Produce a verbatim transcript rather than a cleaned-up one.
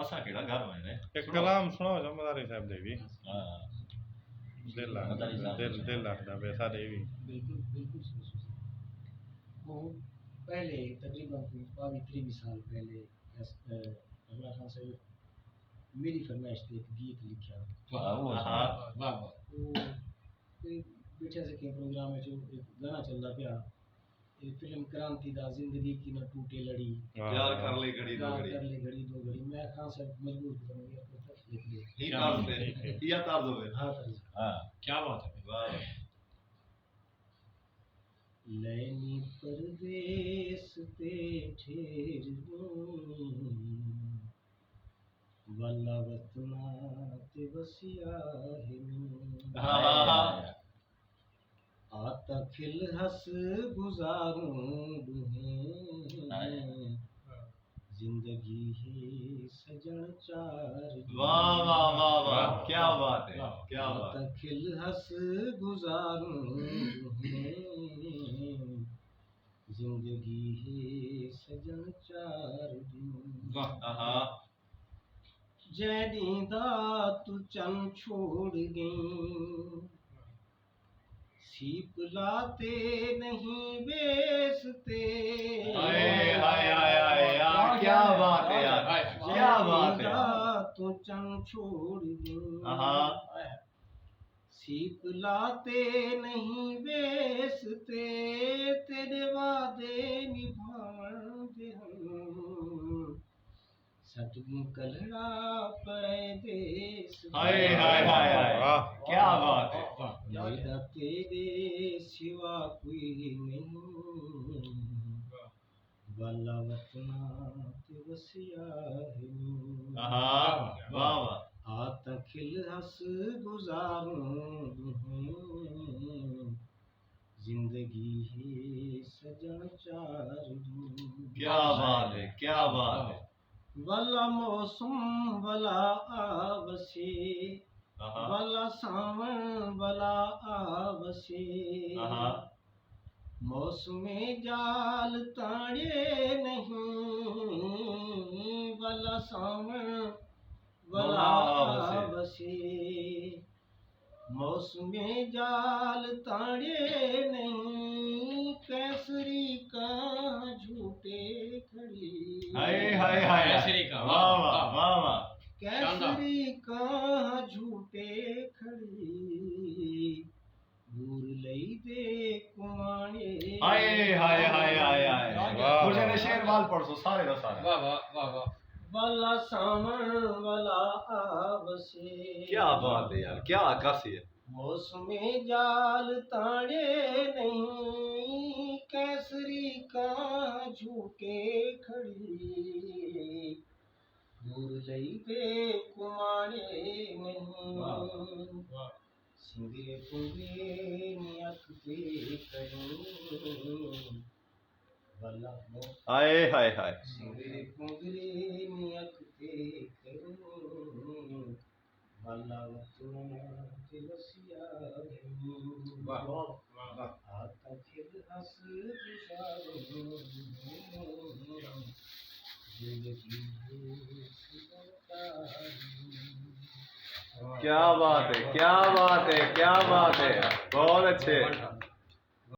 اساں کیڑا گھر ونڄݨے۔ ایک کلام سناؤ جو مداری صاحب دے بھی۔ ہاں۔ دل آ مداری صاحب دل دے۔ دل آکھدا پیا ساڈے بھی۔ بالکل بالکل سر سر وہ پہلے تقریباً کوئی باوی تریوی سال پہلے اس عمران خان صاحب میری فرمائش تے ایک گیت لکھیا۔ واہ، واہ، واہ۔ واہ واہ۔ وہ کوئی بیٹھا سے کہیں پروگرام میں جو ایک گانا چلدا پیا، یہ فلم کرانتی دا، زندگی کی نہ ٹوٹے لڑی۔ پیار کر لے گھڑی دو پیار گھڑی۔ کر لے گھڑی دو گھڑی۔ میں خان صاحب مجبور کر دوں گا، لکھ دے۔ ہی طرز ہے، ہی طرز ہوے۔ ہاں سر۔ ہاں۔ کیا بات ہے؟ واہ۔ لینی پردیس تے ٹھیر ڳئیں، ولا وطنا تے وسیا ہے نی۔ ہاں۔ آتا کھل ہس گزاروں ݙوہیں، زندگی ہے سڄݨ چار ݙوہیں۔ واہ، واہ، واہ، واہ، کیا بات ہے، کیا بات ہے۔ آتا کھل ہس گزاروں ݙوہیں، زندگی ہے سڄݨ چار ݙوہیں۔ واہ۔ آہا۔ جیں ݙینہہ دا توں چن چھوڑ ڳئیں، سیپ لا تے نہیں ویس تے۔ ہائے، ہائے، ہائے، ہائے، یار، کیا بات ہے یار، کیا بات ہے۔ دا توں چن چھوڑ ڳئیں۔ آہا۔ سیپ لا تے نہیں ویس تے، تیݙے وعدے نبھاوݨ دے ہن۔ سٹ ڳوں کلہڑا پرائے دیس تے۔ ہائے، ہائے، ہائے، ہائے۔ واہ۔ کیا بات ہے۔ میݙا تیݙے سوا کوئی نہیں، ولا وطنا تے وسیا ہے نی۔ آہا، واہ، واہ۔ آتا کھل ہس گزاروں ݙوہیں، زندگی ہے سڄݨ چار ݙوہیں۔ کیا بات ہے، کیا بات ہے۔ ولا موسم ولا آوسی، آہا۔ ولا ساوݨ ولا آوسی۔ آہا۔ موسم جال تاڑے نہیں، ولا ساوݨ ولا ولا آوسی۔ آوسی۔ موسم جال تاڑے نہیں، کیسری کاں جھوٹے کھڑی۔ ہائے، ہائے، ہائے۔ کیسری کاں۔ واہ، واہ، واہ، واہ۔ کیسری کاں جھوٹے کھڑی، ٻور لئی دے کماݨے۔ ہائے، ہائے، ہائے، ہائے، ہائے۔ واہ۔ مجھے نے شعر وال پڑھ سو، سارے دا سارا۔ واہ واہ واہ واہ۔ ولا ساوݨ ولا آوسی۔ کیا بات ہے یار، کیا عکاسی ہے۔ موسم جال تاڑے نہیں، کیسری کاں جھوٹے کھڑی، ٻور لئی دے کماݨے نہیں۔ واہ، واہ۔ سنگے پنگے نی اکھ تے کروں، ولا موسم ہائے، ہائے، ہائے۔ سنگے پنگے نی اکھ تے کروں، ولا وطن تے وسیا ہے نی۔ واہ، واہ، واہ۔ آتا کھل ہس گزاروں، زندگی ہے سجن چار۔ کیا بات ہے، کیا بات ہے، کیا بات ہے۔ بہت اچھے۔